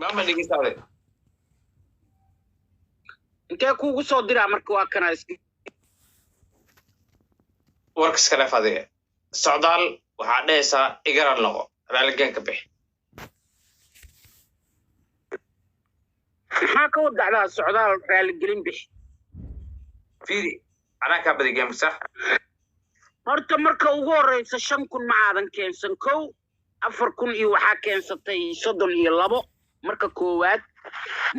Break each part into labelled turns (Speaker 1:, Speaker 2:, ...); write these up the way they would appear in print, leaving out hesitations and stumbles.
Speaker 1: Maama, dhegeysaade.
Speaker 2: Intee kuugu soo diraa marka? Waa kana is
Speaker 1: Warka iska dhaaf adiga. Socdaal waxaa dhehaysaa igaral noqo, raaligaan ka bixi.
Speaker 2: Maxaa ka wadacdaa Socdaal raaligelin bixi?
Speaker 1: Fiiri, anaa kaa badi game, sax?
Speaker 2: Horta marka ugu horeysa 5,000 ma aadan keensan kow, 4,000 iyo waxaa keensatay 32 marka koowaad.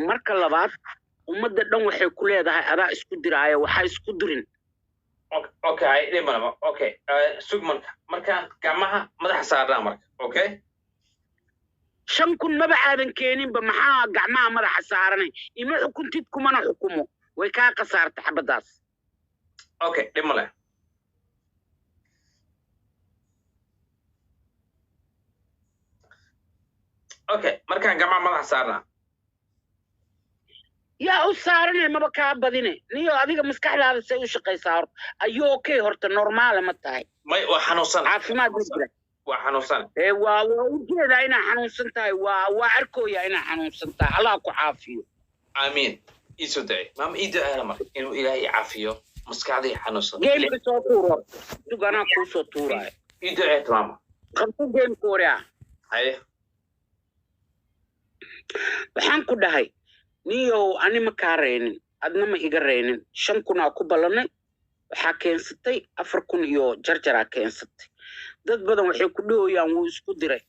Speaker 2: Marka labaad, ummadda dhan waxay ku leedahay adaa isku diraayo, waxaa isku dirin.
Speaker 1: Okay, dhimanaba. Okay, sug marka, markaan gacmaha madaxa saarnaa marka, okay?
Speaker 2: 5,000 maba aadan keeninba, maxaa gacmaha madaxa saaranay? Ima xukuntid, kumana xukumo, way kaa khasaartay xabaddaas.
Speaker 1: Okay, dhib male. Okay, markaan gacmaha madaxa saarnaa.
Speaker 2: Yaa u saaranay? Maba kaa badine. Niyo, adiga maskaxdaada say u shaqaysaa horta? Ayuu okay? Horta normal ma tahay?
Speaker 1: May, waa xanuunsan.
Speaker 2: Caafimaad ma jira?
Speaker 1: Waa xanuunsan.
Speaker 2: Ee waa ujeedaa inaa xanuunsan tahay, waa arkooyaa inaa xanuunsan tahay. Allah ku caafiyo.
Speaker 1: Aamiin, iisoo ducey maama, ii duceena marka inuu Ilaahay i caafiyo, maskaxdii xanuunsan.
Speaker 2: Gameka soo tuur horta. Dug, anaa kuu soo tuuraayo.
Speaker 1: Ii duceet, maama.
Speaker 2: Qabto gameka, waraa.
Speaker 1: Haye.
Speaker 2: Waxaan ku dhahay, niyow, ani ma kaa reynin, adna ma iga reynin. 5,000 aa ku ballanay, waxaa keensatay 4,000 iyo jarjaraa keensatay. Dad badan waxay ku dhahoyaan wuu isku diray.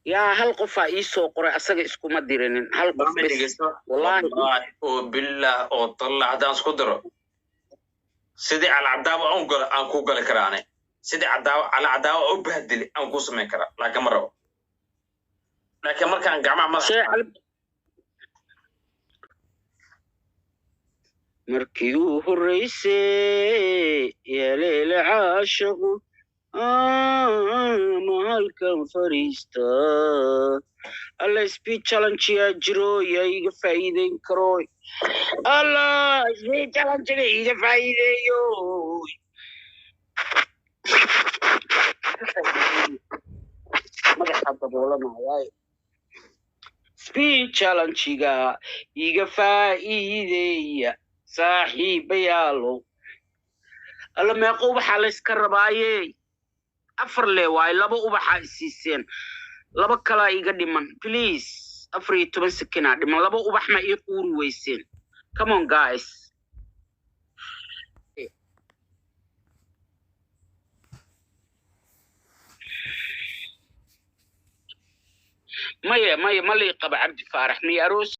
Speaker 2: Yaa hal qofaa ii soo qoray asaga iskuma dirinin, hal qof
Speaker 1: Maama,
Speaker 2: bes.
Speaker 1: Dhegeyso.
Speaker 2: Wallahi.
Speaker 1: Wallaahi oo billah oo tallah, haddaan isku diro sidii Calcadaaba aan galo, aan ku gali karaa ane. Sidii Cadaawa, Calcadaawa u bahdili aan kuu samayn karaa, laakiin ma rabo. Laakiin markaan gacmaha madaxa
Speaker 2: Shee markii uu horreysay yaleele caashiqu ma halkan fariista. Alla, speed challenge yaa jiro, yaa iga faa'iideyn karo? Alla, speed challenge iga faa'iideeyo. Madaxa daboolanaya. Speed challenge-ga iga faa'iideeya, saaxiibayaalow. Alla, meeqo ubaxaa layska rabaaye? Afar le waaye, laba ubaxaa isiiseen, laba kalaa iga dhiman. Please, 14 sekinaa dhiman, laba ubax ma ii quuri weyseen? Come on, guys. Maya, maya, ma lii qaba Cabdi Faarax miya aroos?